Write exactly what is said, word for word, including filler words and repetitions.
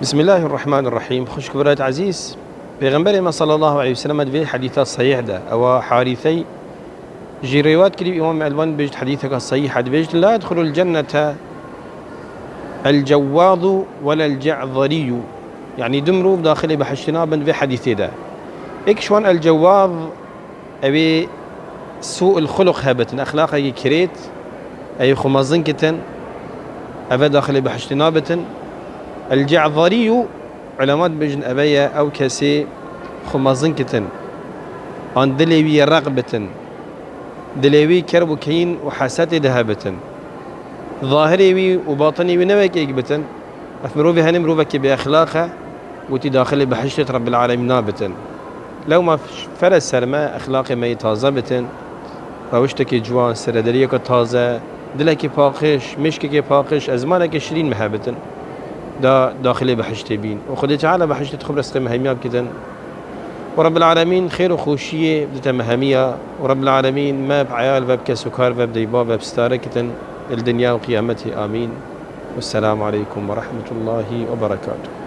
Bismillahirrahmanirrahîm. Xwişk û birayet ezîz, Pêxemberê me sallallahu aleyhi ve sellem di vê hedîsa sehîh de, ewa Harîsey jî rêwayet kirî, Îmam Elbanî dibêjit hedîseka sehîh e, dibêjit, "La yedxulul cennete el-cewwâzu welel-ce'zerîyu." Yanî du mirov daxilê behiştê nabin vê hedîsê de. Êk ji wan el-cewwâz, ewê sû'il xuluq hebitin, exlaqekî kirêt, ewê xwe mezin kitin, eve daxilê behiştê nabitin. El-ce'zerîyu, ulema dibêjin, eve ye ew kesê xwe mezin kitin, an dilê wî yê req bitin, dilê wî kerb û keyîn û hesetê de hebitin. Zahirê wî û batinê wî ne wek êk bitin. Ev mirovê henê mirovekî bêexlaq e, gotî daxilê behiştê Rebbil Alemîn nabitin. Lewma fere ser me, exlaqê me yê taze bitin, rewiştekê ciwan, serederiyeke taze, dilekê paqij, mêşkekê paqij, ezmanekê şirîn me hebitin, da daxilê behiştê bîn. Û Xwedê Teala behiştê xwe bi rizqê me hemiya bikitin. Û Rebbil Alemîn xêr û xweşiyê bidite me hemiya. Û Rebbil Alemîn me bi eyal ve, bi kes û kar ve, bi deyba ve, bi sitare kitin li dinya û qiyametê. Amîn. Wesselamu aleykum ve rahmetullahi ve berekatuhu.